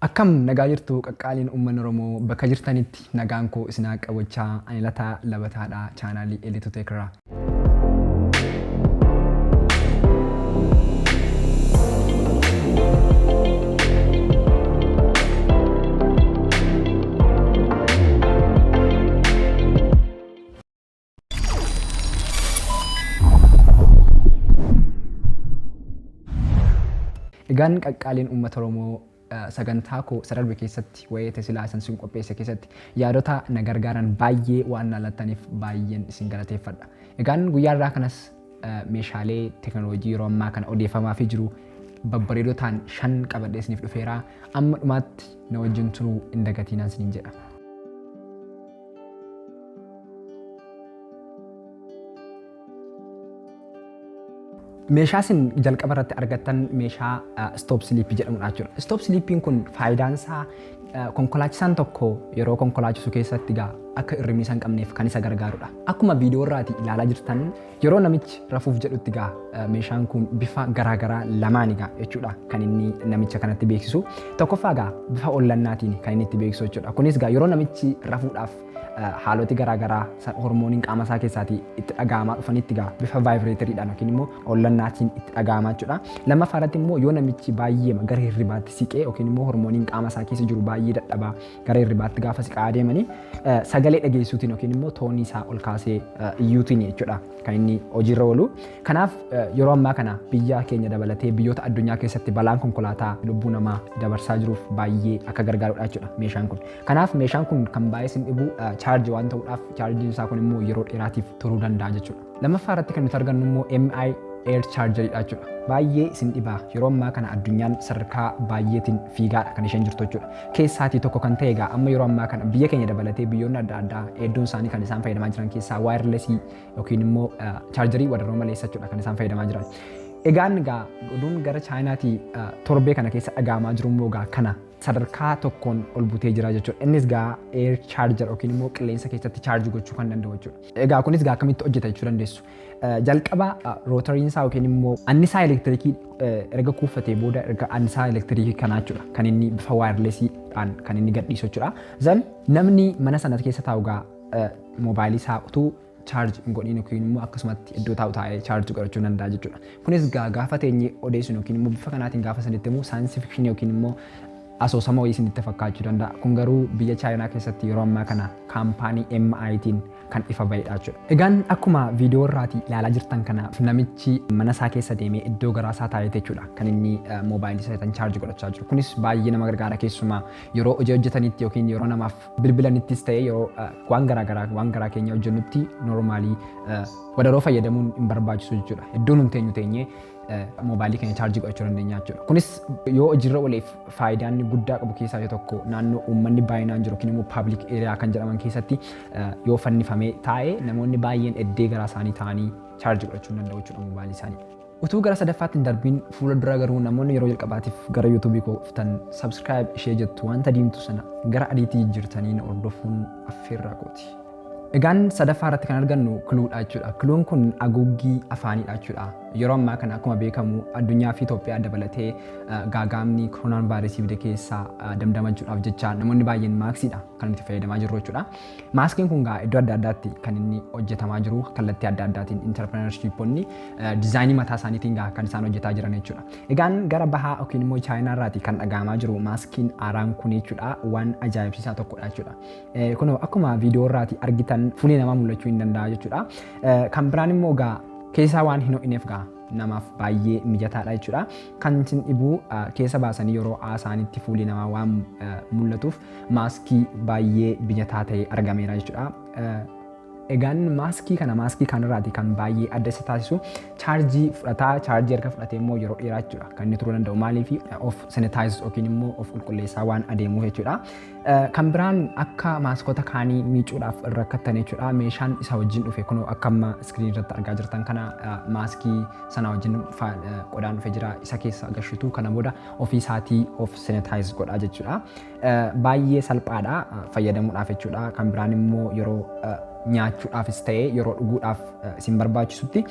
Akkam nagaa jirtu qaqqaaliin uummanni Oromoo bakka jirtanitti nagaan koo isin haa qabachaa ani Lataa Labataadha chaanaalii Elitu Teekraa. Egaan qaqqaaliin uummata Oromoo sagantaa koo isa darbe keessatti waa'ee Tesilaa isan sin qopheesse keessatti yaadota na gargaaran baay'ee waan na lattaniif baay'een isin galateeffadha. Egaan guyyaa irraa kanas meeshaalee teekinooloojii yeroo ammaa kana odeeffamaafii jiru babbareedoo ta'an 5 qabadhee isiniif dhufeera. Amma dhumaatti na wajjin turuu hin dagatiinaan isiniin jedha. Meeshaa isin jalqaba irratti argattan meeshaa stop sleep jedhamudha jechuudha. Stop sleepiin kun faayidaan isaa konkolaachisaan tokko yeroo konkolaachisu keessatti egaa akka hirribni isa hin qabneef kan isa gargaarudha. Akkuma viidiyoo irraati ilaalaa jirtan yeroo namichi rafuuf jedhutti egaa meeshaan kun bifa garaagaraa lamaan egaa jechuudha kan inni namicha kanatti beeksisu. Tokkoffaa egaa bifa ollannaatiin kan inni itti beeksisu jechuudha. Kunis egaa yeroo namichi rafuudhaaf haaloti garaagaraa hormooniin qaama isaa keessaatii itti dhaga'amaa dhufanitti egaa bifa vaayibireeteriidhaan yookiin immoo ollannaatiin itti dhaga'amaa jechuudha. Lammaffaa irratti immoo yoo namichi baay'ee gara hirribaatti siqee yookiin immoo hormooniin qaama isaa keessa jiru baay'ee dadhabaa gara hirribaatti gaafa siqaa adeemanii sagalee dhageessuutiin yookiin immoo toonii isaa ol kaasee iyyuutiin jechuudha kan inni hojiirra oolu. Kanaaf yeroo ammaa kana biyya keenya dabalatee biyyoota addunyaa keessatti balaan konkolaataa lubbuu namaa dabarsaa jiruuf baay'ee akka gargaarudha jechuudha meeshaan kun. Kanaaf meeshaan kun kan baay'ee isin dhibu chaarjii waan ta'uudhaaf chaarjiin isaa kun immoo yeroo dheeraatiif turuu danda'a jechuudha. Lammaffaa irratti kan nuti argannu immoo MI Air Charger dha jechuudha. Baay'ee isin dhiba yeroo ammaa kana addunyaan sadarkaa baay'eetiin fiigaadha kan isheen jirtu jechuudha. Keessaatii tokko kan ta'e egaa amma yeroo ammaa kana biyya keenya dabalatee biyyoonni adda addaa hedduun isaanii kan isaan fayyadamaa jiran keessaa waayirlesii yookiin immoo chaarjarii wadaroo maleessa jechuudha kan isaan fayyadamaa jiran. Egaan egaa oduun gara Chaayinaatii torbee kana keessa dhaga'amaa jiru immoo egaa kana sadarkaa tokkoon ol butee jira jechuudha. Innis egaa air charger yookiin immoo qilleensa keessatti chaarjii gochuu kan danda'u jechuudha. Egaa kunis egaa akkamitti hojjeta jechuu dandeessu. Jalqaba rootariin isaa yookiin immoo annisaa elektirikii erga kuufatee booda erga annisaa elektirikii kanaa jechuudha kan inni bifa waayirlesiidhaan kan inni gadhiisu jechuudha. Zan namni mana sana keessa taa'u egaa moobaayilii isaa utuu chaarji hin godhiin yookiin immoo akkasumatti iddoo taa'u taa'ee chaarji godhachuu danda'a jechuudha. Kunis egaa gaafa teenyee odeessinu yookiin immoo bifa kanaatiin gaafa sanitti immoo saayinsii fikshinii yookiin immoo asoosama wayii isinitti fakkaachuu danda'a. Kun garuu biyya Chaayinaa keessatti yeroo ammaa kana kaampaanii MIT'n kan ifa ba'edha jechuudha. Egaan akkuma viidiyoo irraatii ilaalaa jirtan kana namichi mana isaa keessa deemee iddoo garaa isaa taa'ee jechuudha kan inni moobaayilii isaa chaarjii godhachaa jiru. Kunis baay'ee nama gargaara keessumaa yeroo hojii hojjetanitti yookiin yeroo namaaf bilbilanittis ta'e yeroo waan garaa garaa waan garaa keenya hojjennutti noormaalii wadaroo fayyadamuun hin barbaachisu jechuudha. Iddoo nun teenyu teenyee moobaayilii keenya chaarjii godhachuu dandeenya jechuudha. Kunis yoo hojiirra ooleef faayidaan inni guddaa qabu keessaa isa tokko naannoo uummanni baay'inaan jiru yookiin immoo paablik eeriyaa kan jedhaman keessatti yoo fannifamee taa'e namoonni baay'een eddee garaa isaanii taa'anii chaarjii godhachuu hin danda'u jechuudha moobaayilii isaanii. Utuu gara sadaffaatti hin darbiin fuula dura garuu namoonni yeroo jalqabaatiif gara yuutuubii koo dhuftan subscribe ishee jettu wanta diimtuu sana gara adiitti jijjiirtanii na hordofuun affeerraa kooti. Egaan sadaffaa irratti kan argannu kiluudha jechuudha. Kiluun kun haguuggii afaaniidha jechuudha. Yeroo ammaa kana akkuma beekamu addunyaa fi Itoophiyaa dabalatee gaagaamni koronaan vaayirasii fide keessaa damdamachuudhaaf jecha namoonni baay'een maaksiidha kan nuti fayyadamaa jirru jechuudha. Maaskiin kun gaa iddoo adda addaatti kan inni hojjetamaa jiru kallattii adda addaatiin intarpireenarshiipponni diizaayinii mataa isaaniitiin gaa kan isaan hojjetaa jiran jechuudha. Egaan gara bahaa yookiin immoo Chaayinaa irraati kan dhaga'amaa jiru maaskiin haaraan kun jechuudha waan ajaa'ibsiisaa tokkodha jechuudha. Kunoo akkuma viidiyoo irraati argitan fuulli namaa mul'achuu hin danda'a jechuudha. Kan biraan immoo gaa keessaa waan hin ho'ineef gaa namaaf baay'ee mijataadha jechuudha. Kan isin dhibu keessa baasanii yeroo haasaanitti fuulli namaa waan mul'atuuf maaskii baay'ee mijataa ta'e argameera jechuudha. Egaan maaskii kana maaskii kanarraati kan baay'ee adda isa taasisu chaarjii fudhataa chaarjii erga fudhatee immoo yeroo dheeraa jechuudha kan inni turuu danda'u maaliif of sanitize yookiin immoo of qulqulleessaa waan adeemuuf jechuudha. Kan biraan akka maaskota kaanii miicuudhaaf rakkattan jechuudha meeshaan isa wajjin dhufe kunoo akka amma iskiriin irratti argaa jirtan kana maaskii sana wajjin qodaan dhufe jira isa keessa gashitu kana booda ofii isaatii of sanitize godha jechuudha. Baay'ee salphaadha fayyadamuudhaaf jechuudha. Kan biraan immoo yeroo nyaachuudhaafis ta'e yeroo dhuguudhaaf isin barbaachisutti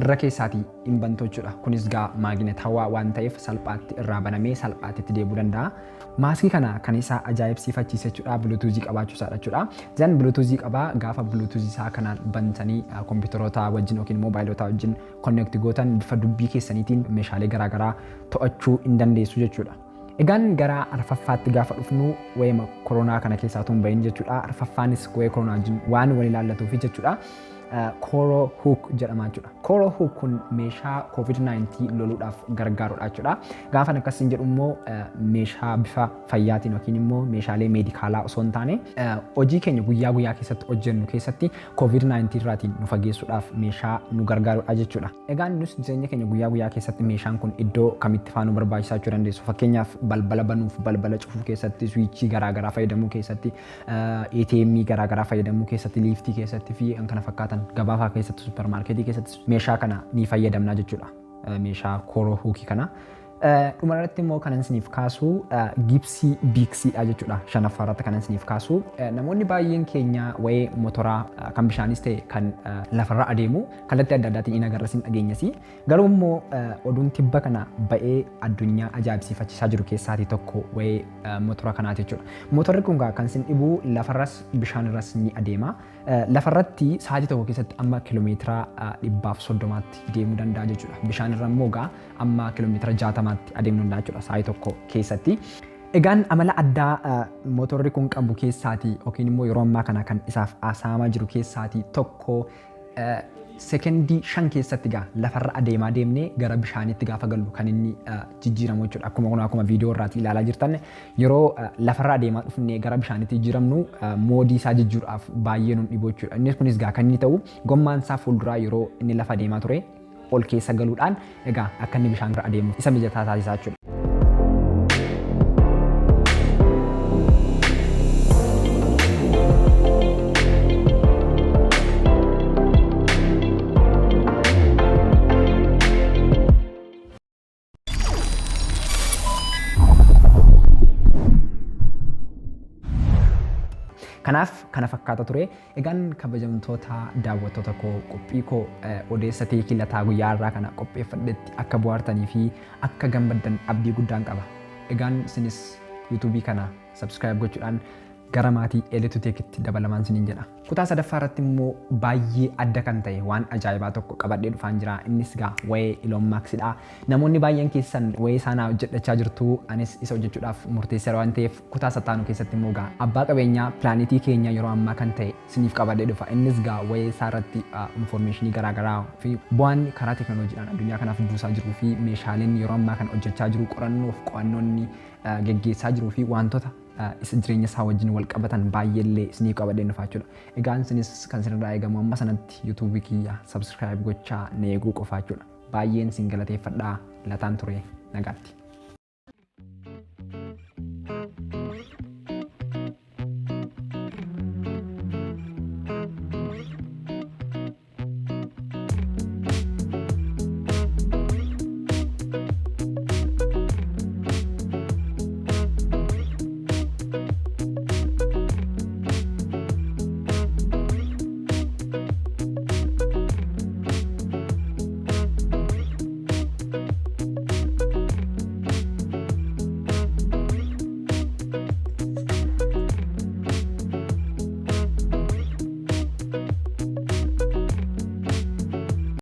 Irra keessaatii hin bantu jechuudha. Kunis gaa maaginetawaa waan ta'eef salphaatti irraa banamee salphaatti itti deebi'uu danda'a. Maaskii kana kan isaa ajaa'ibsiifachiise jechuudha, Bluetoothii qabaachuu isaadha jechuudha. Zan Bluetoothii qabaa, gaafa Bluetoothii isaa kanaan bantanii kompiitaroota wajjin yookiin moobaayilota wajjin connect gootan, bifa dubbii keessaniitiin meeshaalee garaagaraa to'achuu hin dandeessu jechuudha. Egaan gara arfaffaatti gaafa dhufnu, waa'ee koronaa kana keessaa tun bahin jechuudha. Arfaffaanis waa'ee koronaa wajjin waan wal ilaallatuufi jechuudha. CoroHook jedhama jechuudha. CoroHook kun meeshaa COVID-19 loluudhaaf gargaarudha jechuudha. Gaafan akkasiin jedhu immoo meeshaa bifa fayyaatiin yookiin immoo meeshaalee meedikaalaa osoo hin taane, hojii keenya guyyaa guyyaa keessatti hojjennu keessatti COVID-19 irraatiin nu fageessuudhaaf meeshaa nu gargaarudha jechuudha. Egaan nus jireenya keenya guyyaa guyyaa keessatti meeshaan kun iddoo kamitti faa nu barbaachisaa jechuu dandeessu. Fakkeenyaaf, balbala banuuf, balbala cufuu keessatti, swiichii garaagaraa fayyadamuu keessatti, ATM garaagaraa fayyadamuu keessatti, liiftii keessatti fi kan kana fakkaatan, gabaafaa keessatti, suuparmaarkeetii keessatti meeshaa kana ni fayyadamna jechuudha. Meeshaa CoroHookii kana. Dhumarratti immoo kanan isiniif kaasu Gipsy Bixiidha jechuudha. Shanaffaa irratti kanan isiniif kaasu, namoonni baay'een keenya waa'ee motoraa kan bishaanis ta'e kan lafarra adeemu kallattii adda addaatiin in agarra, sin dhageenyasi. Garuu immoo oduun tibba kana ba'ee addunyaa ajaa'ibsiifachiisaa jiru keessaatii tokko waa'ee motora kanaati jechuudha. Motorri kun kan isin dhibu lafarras bishaanirras ni adeema. Lafarratti sa'aatii tokko keessatti amma kiiloomeetira 130tti deemuu danda'a jechuudha. Bishaanirra immoo gaa amma kiiloomeetira 60tti adeemuu danda'a jechuudha sa'aatii tokko keessatti. Egaan amala addaa motorri kun qabu keessaatii yookiin immoo yeroo ammaa kana kan isaaf haasa'amaa jiru keessaatii tokko, sekendii 5 keessatti gaa lafarra adeemaa deemnee gara bishaaniitti gaafa gallu kan inni jijjiiramu jechuudha. Akkuma kun akkuma viidiyoo irraatii ilaalaa jirtan, yeroo lafarra adeemaa dhufnee gara bishaaniitti jijjiiramnu moodii isaa jijjiiruudhaaf baay'ee nun dhibu jechuudha. Inni kunis gaa kan inni ta'u gommaan isaa fuulduraa yeroo inni lafa adeemaa ture ol keessa galuudhaan egaa akka inni bishaan irra adeemu isa mijataa taasisaa jechuudha. Kanaaf kana fakkaata ture. Egaan kabajamtoota daawwattoota koo, qophii koo odeessa teekii lataa guyyaa har'aa kana qopheeffadhetti akka bohaartanii fi akka gammaddan abdii guddaan qaba. Egaan isinis yuutuubii kana subscribe gochuudhaan gara maatii Eletu Teekitti dabalamaan isiniin jedha. Kutaa sadaffaa irratti immoo baay'ee adda kan ta'e waan ajaa'ibaa tokko qabadhee dhufaan jira. Innis gaa waa'ee Elon Muskidha. Namoonni baay'een keessan waa'ee isaa naa hojjedhachaa jirtu. Anis isa hojjechuudhaaf murteesseera waan ta'eef, kutaa sattaanu keessatti immoo gaa abbaa qabeenyaa pilaanitii keenya yeroo ammaa kan ta'e isiniif qabadhee dhufa. Innis gaa waa'ee isaa irratti infoormeeshinii garaagaraa fi bu'aan karaa teekinooloojiidhaan addunyaa kanaaf buusaa jiruu fi meeshaaleen yeroo ammaa kana hojjechaa jiru, qorannoof qo'annoonni geggeessaa jiruu fi wantoota isa jireenya isaa wajjin wal qabatan baay'eellee isiniif qabadheen dhufa jechuudha. Egaan isinis kan isinirraa eegamu amma sanatti yuutuubii kiyya subscribe gochaa na eeguu qofa jechuudha. Baay'een isin galateeffadhaa, lataan ture, nagaatti.